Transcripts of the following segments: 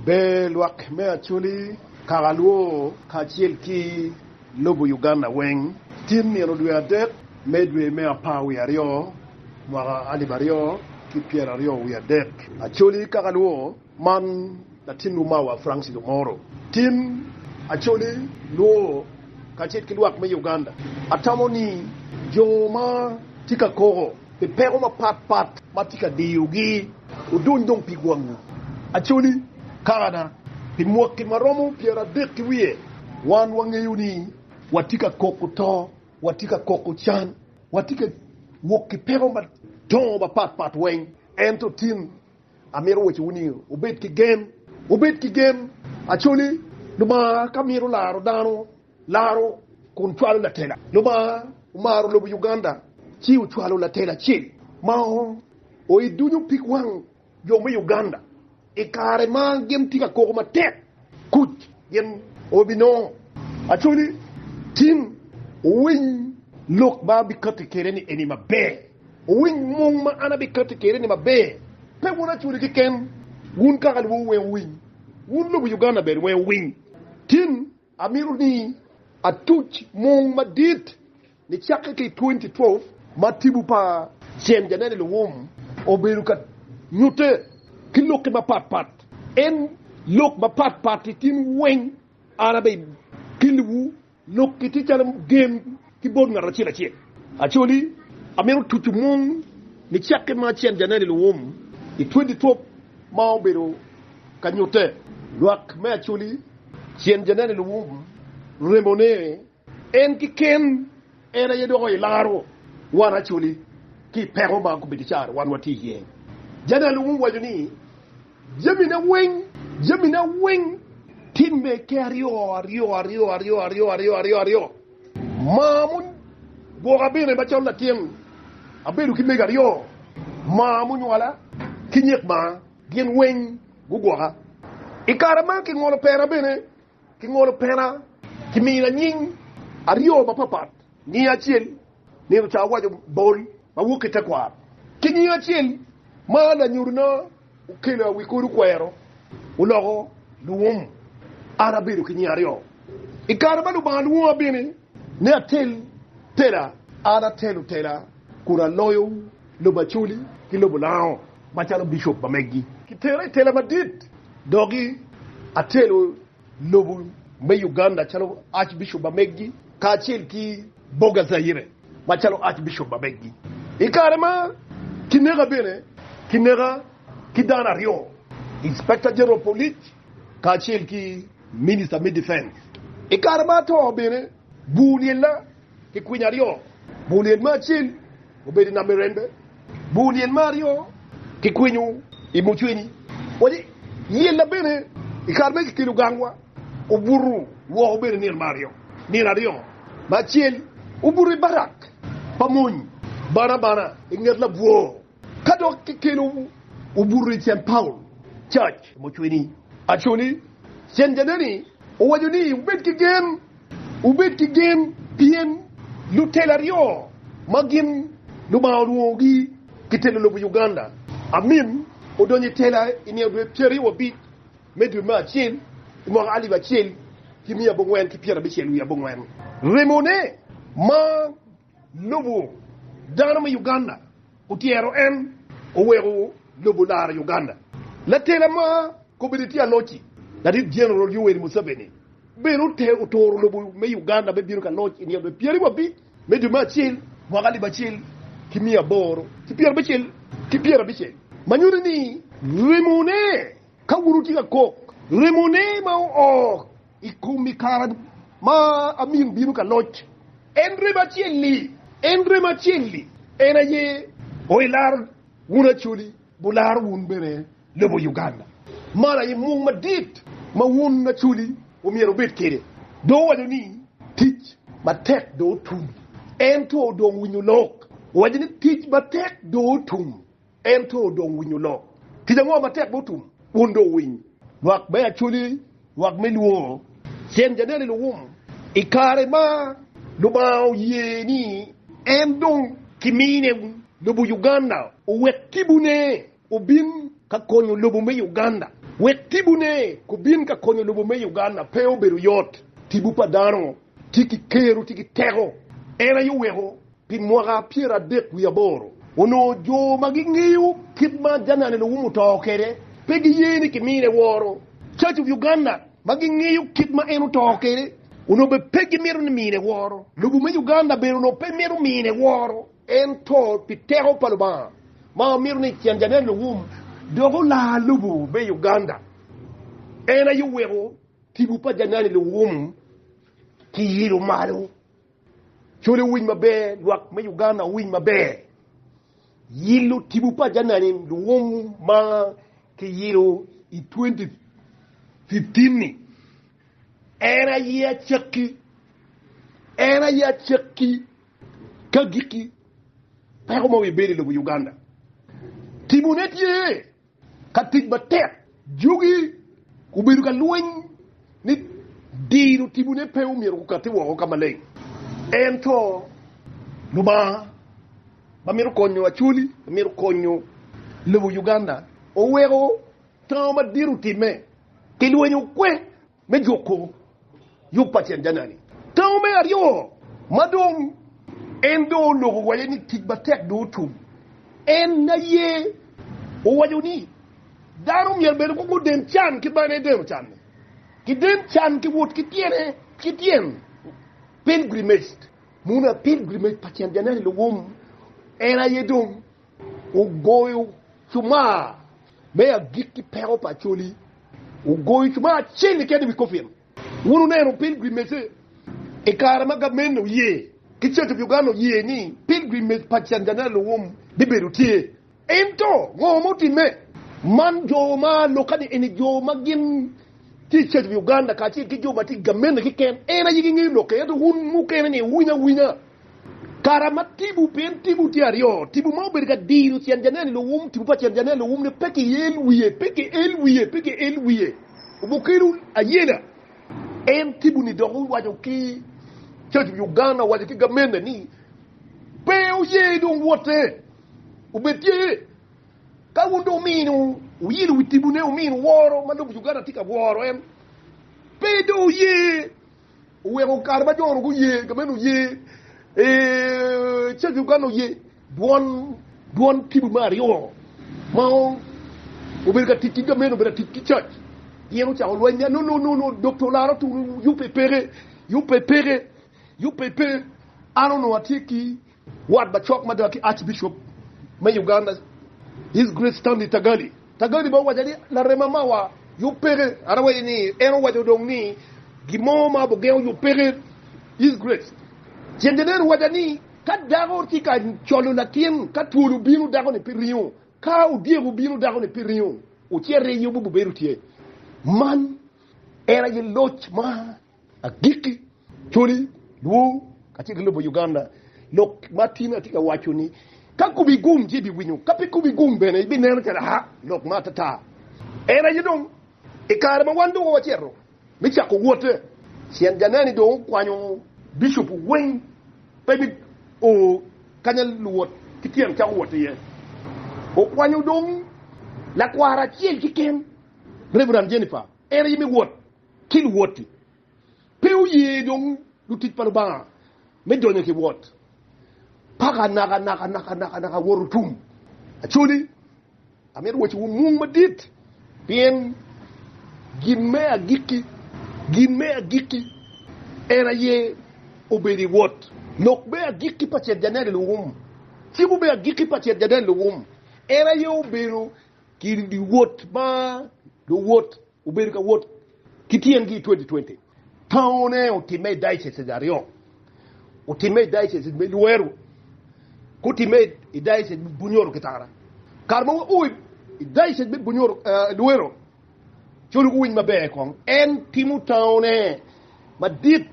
Ber lwak me Acholi, kaka Lwo kacel ki lobo Uganda weng. Tin nino dwe adek me dwe me apar wiye aryo mwaka alip aryo ki pyeraryo wiye adek. Acholi kaka Lwo man latinwu mawa Francis Omoro. Tin Acholi Lwo kacel ki lwak me Uganda. Atamo ni jo ma tye ka koko pi peko mapat pat ma tye ka diyogi oduny dong pig wangwu. Acholi kakana pi mwaki ma romo 30 ki wiye wan wangeyo ni watye ka koko to, watye ka koko can, watye ka wok ki peko madongo mapat pat weng. Ento tin amito wacowu ni wubed ki gen, wubed ki gen. Acholi Lubanga ka mito laro dano, laro kun cwalo latela. Lubanga omaro lobo Uganda ci ocwalo latela acel ma oidunyo pig wang jo me Uganda i kare ma gin tye ka koko matek kuc gin obinongo. Acholi tin wuwiny lok ma abikati kwede ni eni maber, wuwiny mung ma an abikati kwede ni maber, pe wun Acholi keken, wun kaka luwu weng wuwiny, wun lobo Uganda bene weng wuwiny. Tin amito ni atuc mung madit Nicakke ki i 2012 ma tipo pa Cem Janene Luwum obedo ka nyutte ki lokki mapat pat, en lok mapat pat i tin weng an abe keliwu lokki tye calo gem ki bot ngat acel acel. Acholi, amito tucu mung nicakke ma Cem Janene Luwum i 2012 ma obedo ka nyutte. Lwak me Acholi, Cem Janene Luwum remone En keken en aye dok oilaro wan Acholi ki i peko ma gubedo caro wan watye iye. Jana lumu owaco ni, Jamina weng, jamina weng timme ki aryo, aryo, aryo, aryo, aryo, aryo, aryo, aryo. Maa mugwoka bene macalo latin, abedo ki mego aryo, maa munywala ki nyek maa, gin weng gugwoka. I kare ma kingolo pera bene, Kingolo pena, kimina nying aryo mapapat, nying acel nino ca awaco bol ma wok ki tekwaro, ki nying acel ma lanyodona okelo awi kodi okwero oloko luwum. An abedo ki nying aryo. I kare ma Lubanga lwonga bene ni atel tela, an atelo tela kun aloyo lobo Acholi ki lobo Lango macalo bicop ma meggi. Kitera i tela madit doki atelo lobo me Uganda calo Archbishop ma meggi kacel ki Boga Zaire macalo Archbishop ma meggi. I kare ma kineka bene, kineka ki dano aryo, Inspector General Police kacel ki Minister me Defense. I kare ma ato bene, bur lyella kikwinyo aryo, bur lyel me acel obedo i Namirembe, Bur lyel me aryo kikwinyo i Mucwini. Waci lyella bene i kare ma kikelo gangwa obuto woko bene nino me aryo. Nino aryo me acel obuto i barak pa mony bana bana i nget labwor, ka dok kikelo obuto i Cent Paul Church i Mucwini. Acholi Cen Janeni owaco ni wubed ki gen. Wubed ki gen, pien lutela aryo ma gin Lubanga olwongogi ki telo lobo Uganda. Amin odonyo i tela i nino dwe 25 me dwe me acel i mwaka 1994. Remone ma lobo dano me Uganda otyero en oweko lobo laro Uganda. Latela ma kobedo tye aloci, Ladit General Yoweri Museveni bene oturo lobo me Uganda me bino ka loc i nino dwe 25 me dwe me acel mwaka 1856 ma nyuto ni remone ka wun wutye ka kok remone ma oo I kom i kare ma Amin bino ka loc, en remo acel-li, en remo acel-li, en aye oilaro wun Acholi, bularo wun bene lobo Uganda. Man aye mung madit ma wun Acholi omyero wubed kwede. Dong owaco ni tic matek dong otum, ento odong winyo lok. Owaco ni tic matek dong otum. Ento odong winyo lok. Tic ango matek ma otum? Wun dong wuwiny. Lwak me Acholi, lwak me Lwor, cen janene luwum. I kare ma Lubanga oye ni en dong kimine lobo Uganda owek tibune obin ka konyo lobo me Uganda. Wek tibune kubin ka konyo lobo me Uganda pe obedo yot. Tibu pa dano tye ki kero, tye ki teko. En aye oweko pi mwaka 38 onongo jo ma gingeyo kit ma Janani Luwum oto kwede pe giye ni kimine woro. Church of Uganda ma gingeyo kit ma en oto kwede onongo bene pe gimito ni mine woro. Lobo me Uganda bene onongo pe mito mine woro. Ento pi teko pa Lubanga ma wamito ni cen Janani Luwum dok olar lobo me Uganda, en aye oweko tipo pa Janani Luwum kiyilo malo. Coli owiny maber, lwak me Uganda owiny maber. Yilo tipo pa Janani Luwum ma kiyilo i 2015-ni en aye acakki, en aye acakki ka agikki peko ma obedo i lobo Uganda. Timone tye ka tic matek. Jogi obedo ka lweny ni diro timone pe omyero gukatti woko ka maleng. Ento Lubanga ma mito konyo Acholi, ma mito konyo lobo Uganda oweko tango madit otimme. Kilwenyo kwe me juko yub pa cen janani. Tango me aryo ma dong en dong oloko waco ni tic matek dong otum, en aye owaco ni dano myero bene kong guden can kit ma en edeno can-ni, giden can ki wot ki tyene ki tyen, pilgrimage. Muna pilgrimage pa cen janani luwum en aye dong ogoyo cumar me agikki peko pa Acholi, ogoyo cumar acel keken i wi kofin. Wun wuneno pilgrimage i kare ma gavment oye ki Church of Uganda oye ni pilgrimage pa Canjanel Luwum bibedo tye. Ento ngo ma otimme? Man jo ma loka ni eni jo ma gin tye i Church of Uganda kacel ki jo ma tye i gavment keken en aye gingeyo lokke ento wun mukene ni wuwinyo awinya. Kara ma tipo, pien tipo tye aryo, tipo ma obedo ka diro cen janeno luwum, tipo pa cen janeno luwum ne pe ki el wiye, pe ki el wiye, pe ki el wiye, obokelo ayela. En tipo ni dok owaco ki Church of Uganda, owaco ki gamente ni pe oye dong wotte obed tye. Ka wun dong wumino, wuyilo wi tipo ne, wumino woro ma lobo Uganda tye ka woro en, pe dong oye. Oweko kare ma jo-nu guye, gamente oye, Church of Uganda oye dwon dwon tipo me aryo ma obedo ka tic ki gamente, obedo ka tic ki church. Gin ocako lweny ni no no no no Dokta Olara Otunu yubbe peke, yubbe peke, yubbe pe. An onongo atye ki wat macok mada ki Archbishop me Uganda, His Grace Stanley Tagali. Tagali bene owaca ni, Larema mawa, yub peke. An awaco ni, En owaco dong ni gin mo ma ogengo yub peke, His Grace. Ceng janen owaca ni, Ka dako tye ka colo latin, ka twol obino dako-ni pe ringo, ka odyek obino dako-ni pe ringo, wucit iyubo bubedo tye. Man en aye loc ma Agikki, Coli, Luo, kacel ki lobo Uganda, lok ma tin atye ka waco ni ka komi gum ci ibiwinyo, ka pe komi gum bene ibineno calo aa lok ma atata. En aye dong i kare ma wan dong wacito me cako wotte, cen janeni dong okwanyo bicop weng pe mi o kanya luwot ki tyen cako wot iye. Okwanyo dong lakwaro acel keken, Reverend Jennifer, en aye me wot. ki luwot-ti. Pe oye dong lutic pa Lubanga me donyo ki wot paka naka naka naka naka naka wot otum. Acholi, amito wacowu mung madit pien gin me agikki, gin me agikki en aye obedo i wot. Lok me agikki pa Cet Janel Luwum, ciko me agikki pa Cet Janel Luwum en aye obedo ki wot ma luwot Obedo ka wot ki tyengi i 2020. Taone otimme i diocese aryo. Otimme i diocese me Luweru ki otimme i diocese me Bunyoro Kitara. Kare ma wao i diocese me Bunyoro Luweru, colu guwiny maber kong. En timo taone madit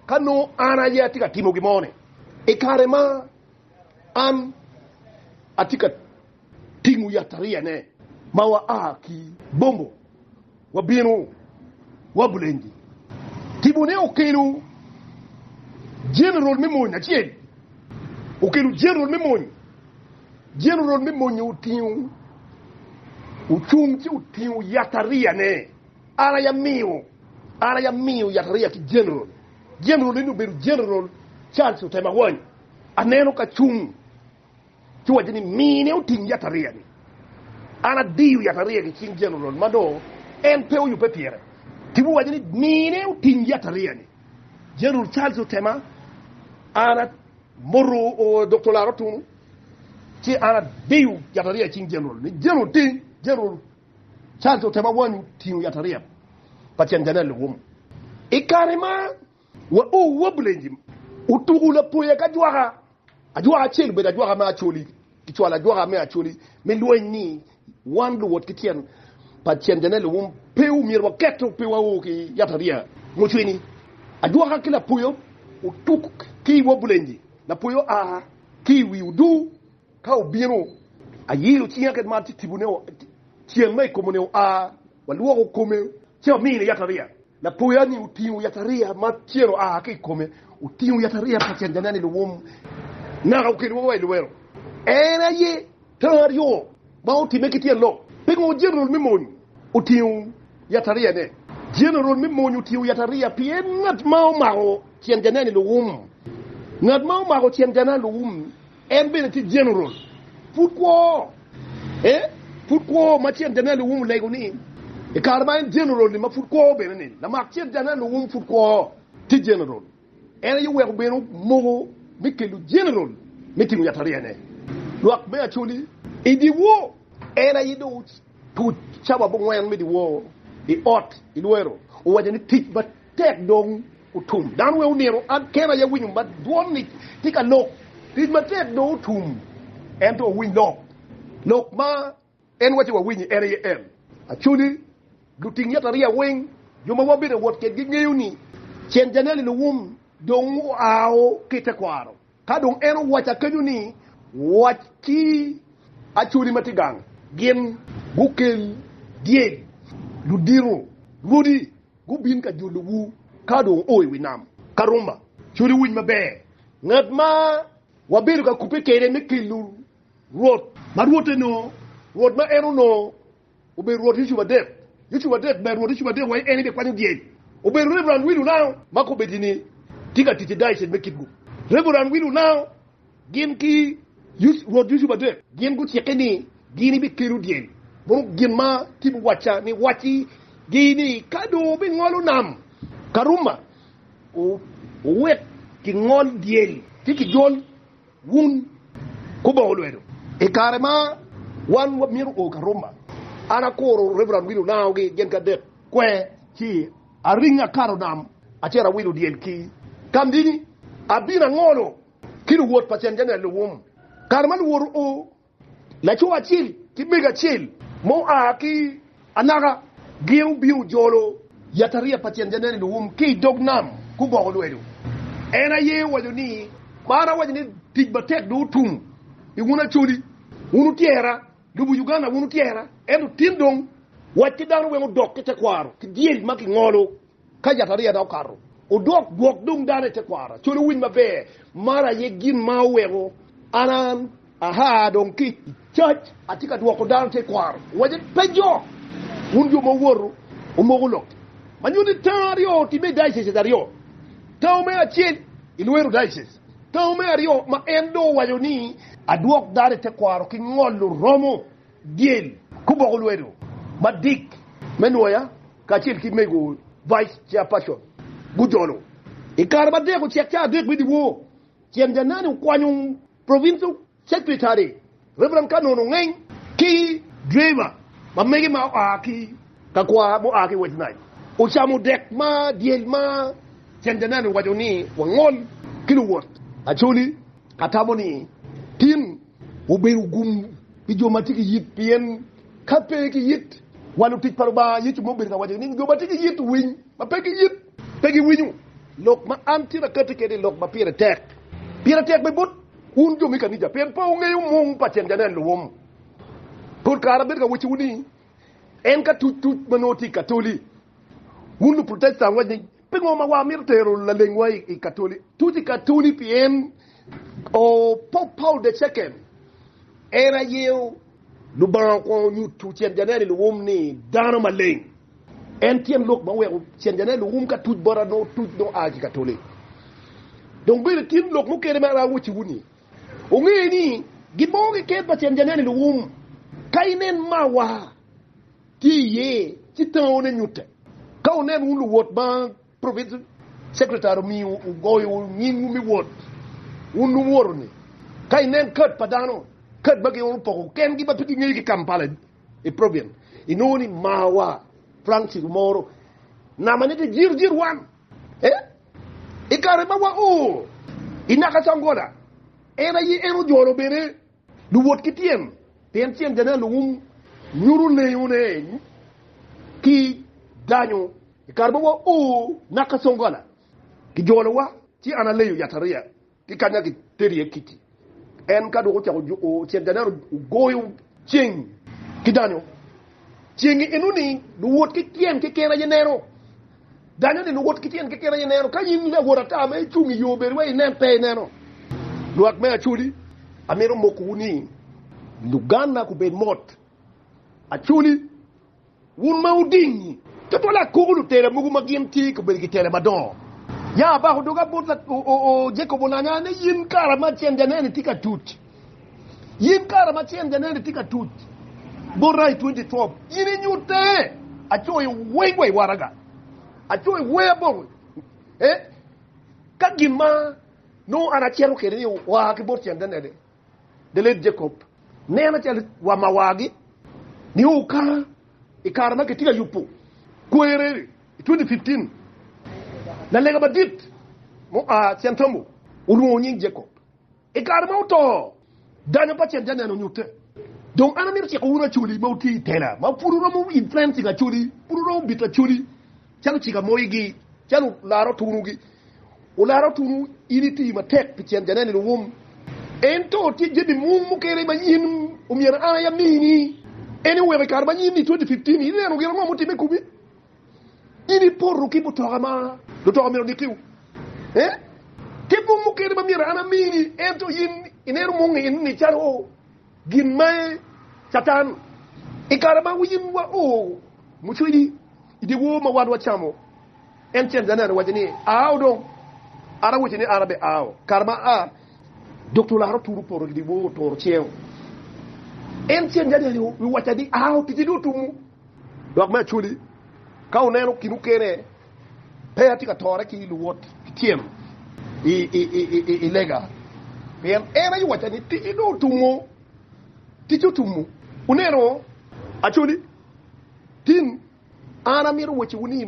ka nongo an aye atye ka timo gin mo-ni. I kare ma an atye ka tingo yatariyane ma waa ki Bombo wabino wa Bulenji. Timone okelo jeneral me mony acel, okelo jeneral me mony, jeneral me mony otingo. Ocung ci otingo yatariyane. An aye amiyo, an aye amiyo yatariya ki General. General eni obedo General Charles Otema Awany. Aneno ka cung ci owaco ni mine oting yatariya-ni. An adiyo yatariya ki cing General ma dong en pe oyubbe pire. Tipo owaco ni mine oting yatariya-ni. General Charles Otema, an amoto Doktor Lara Otunu ci an adiyo yatariya i cing General ni General ting. General Charles Otema Awany otingo yatariya pa Cen Janel Luwum. I kare ma wao Wabulenji, otuko lapoya ki ajwaka. Ajwaka acel obedo ajwaka me Acholi. Kicwalo ajwaka me Acholi me lweny ni wan luwot ki tyen pa Cen Janel Luwum pe omyero waket pe wao ki yatariya mucwini. Ajwaka ki lapoya otuk ki i Wabulenji. Lapoya oa ki i wi odur. Ka obino, ayilo cinga kit man ci tipone ceng ma i kome-ni oa, walwoko kome ci amine yatariya. Lapoya-ni otingo yatariya ma cen oa ki i kome, otingo yatariya pa cen janene luwum naka okelowa wa i Luwero. En aye tang aryo ma otimme ki tyen lok. Pingo jenerol me mony otingo yatariyane? Jenerol me mony otingo yatariya pien ngat ma omako cen janene luwum, ngat ma omako cen janene luwum En bene tye general. Pud kwo. Eh, pud kwo ma cen Janel Luwum olego ni i kare ma en general ni ma pud kwo bene ni lamak cen Janel Luwum pud kwo tye general. En aye oweko bene omoko me kelo general me tingo yatariyane. Lwak me Acholi i dyewor en aye dong otuc cawa abongwen me dyewor i ot i Lwero owaco ni tic matek dong otum. Dano weng onino, an kena aye awinyo ma dwon-ni tye ka lok. Tic matek dong otum, ento wuwiny lok. Lok ma en wacci wawinyi en aye en. Acholi, luting yatariya weng, jo ma wabedo ka wot kedgi ngeyo ni cen Janeli Luwum dong oao ki i tekwaro. Ka dong en owacca kenyo ni, Wac ki Acholi ma tye gang, gin gukel dyel, ludito, rwodi, Gubin ka jolowu ka dong wuo i wi nam. Karumba, cwiny wuwiny maber. Ngat ma wabedo ka kubbe kwede me kelo Rwot. Ma Rwotte nongo, Rwot ma en onongo obedo Rwot Yecu Adek. Yecu Adek ber Rwot Yecu Adek wa en ebikwanyo dyel. Obedo Reverend Will Onao ma kobeddi-ni tye ka tic i Diocese me Kitgum. Reverend Will Onao Gin ki Rwot Yucup adek gin gucikke ni gin ibikelo dyel. Mono gin ma tipo wacca ni wacci gi ni ka dong wubingolo nam Karuma, wuwek kingol dyel ci kijol wun kubongo lwedo. I kare ma wan wamito o Karuma, an akuro Reverend Will Onaogi gin ki adek kwer ci aringo akato nam acito awilo dyel ki Kamdini abino angolo. Ki luwot pa Cen-Janel luwum. Kare ma luwot oo, laco acel ki mego acel ma oa ki anaka gin obino ojolo yatariya pa Cen-Janel luwum ki i dog nam guboko lwedo. En aye owaco ni, Man awaco ni tic matek dong otum i wun Acholi, wun otyera, lubo Uganda wun otyera, ento tin dong wac ki dano weng odok ki tekwaro ki dyel ma kingolo. Ka yatariya dok okato, odok gwok dong dano i tekwaro. Col owiny maber, man aye gin ma oweko an an aa dong ki i cac, atye ka dwoko dano tekwaro. Owaco ni, Pe jo, wun jo ma wuwoto, wumoko lok ma nyuto ni tango aryo otimme i dayocec aryo, tango me acel i Luweru Dayocec, tango me aryo ma en dong owaco ni adwok dano i tekwaro ki ngolo romo dyel kuboko lwedo madik me nwoya. kacel ki mego Vice Chairperson gujolo. I kare ma dek ocek ca adek me dyewor, Cem Janani okwanyo Provincial Secretary Rev. Canon Ongeng ki driver ma mege ma oa ki Kakwa ma oa ki West Nile ocamo dek ma dyel ma Cem Janani owaco ni wangol ki luwot. Acholi atamo ni tin obedo gum pi jo ma tye ki yit pien Ka pe ki yit wa lutic pa Lubanga, Yecu mo obedo ka waco ni jo ma tye ki yit winy, ma pe ki yit pe giwinyo. Lok ma an tye akatti kwede i lok ma pire tek, pire tek bene bot wun jo me kanica, pien pe wungeyo mung pa ceng janen luwum. Pol kare abedo ka wacciwu ni en ka tuc tuc ma nongo tye i Katoli. Wun Luprotestant wuwaco ni, Pingo ma wamito tero lalengwa i Katoli? Tuc i Katoli pien Pope Paul the Second en aye. Lubanga okwongo nyuto cen janeno i luwum ni dano maleng. En tyen lok ma oweko cen janeno i luwum ka tuc bota nongo tuc nongo a ki Katoli. Dong bene tyen lok mukene ma an awacciwu ni, wunge ni gin mo keken pa cen janeno i luwum ka inen mawa tye iye ci tangone nyutte. Ka wunen wun luwot ma Province Secretary omiyo ogoyo nyingwu me wot, wun wuwoto-ni, ka inen kad pa dano, kad ma gin opoko kengi ma pe gingeyo ki Kampala i province, inongo ni Mawa Francis Omoro namane tye jiro jiro wan. Eh? I kare ma wao i Nakasongola, en aye en ojolo bene luwot ki tyen, pien tyen janeno luwum nyuto leyone ki danyo. I kare ma wao Nakasongola, kijolowa ci an aleyo yatariya ki kanya kitero iye kiti. En ka dok ocako juko ceng janeno ogoyo ceng ki danyo. Ceng eno-ni luwot ki tyen keken aye neno. Danyo-ni luwot ki tyen keken aye neno. Ka in lawot ata ma icung i yo bed wek inen pe ineno. Lwak me Acholi, amito mokowu ni Luganda gubed mot. Acholi. Wun ma wuding-ngi, tutwal akoko lutela mogo ma gin tye ka bedo ki tela madongo. Ya abako doga bot Jacob Olanya ni in kara ma cen janene tye ka tuc. In kara ma cen janene tye ka tuc bota i 2012, in inyutte acoyo weng wa i waraga. Acoyo weng aboko eh, ka gin ma nongo an acito kwede ni oa ki bot cen janene. The late Jacob neno calo wa mawagi nio ka i kare ma kitye ka yubo kwere i 2015, lalega madit mua Centomo olwongo nying Jacob. I kare ma oto, danyo pa cen janeno onyutte. Dong an amito ciko wun Acholi ma wutye i tela ma pud wuromo influencing Acholi, pud wuromo bito Acholi calo cika moyigi, calo olara otunugi. Olara otunu in itiyo matek pi cen janeno i luwum, ento tye jami mung mukene ma in omyero an aye amini. En oweko i kare ma in i 2015 ineno gin ango mutimme i komi? In ipoto ki mutoka ma lutoka myero onikiwu. Eh? Tye mung mukene ma myero an amini, ento in ineno mung ni calo Gin ma Catan i kare ma in wa o mucwidi i dyewor ma wan wacamo, en cen janeno owaco ni, Ao dong. An awaco ni, An abe ao. Kare ma aa, Doktor Lara oturo poto i dyewor oturo ceo. En cen janeno owaca ni, Ao, ticci dong otumo. Dok me acoli, ka wuneno kin okene, pe atye ka tore ki luwot ki tyen i lega, pien en aye owacca ni, 'Ticci dong otumo, ticci otumo. Wuneno, Acholi, tin an amito wacciwu ni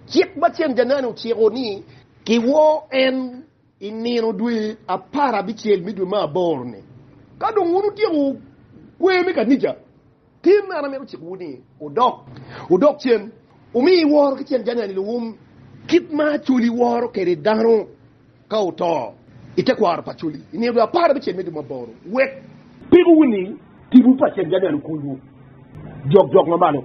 cik ma cen janani ociko ni kiwor en i nino dwe aparabicel me dwe me aboro-ni, ka dong wun wutyeko kwer me kanica, Tin an amito cikowu ni wudok, wudok cen, wumi woro ki cen janeni luwum, kit ma Acholi woro kwede dano ka oto i tekwaro pa Acholi i nino dwe aparabicel me dwe maboro, wek pikowu ni tipo pa cen janeni okulwu jokjok ma malo.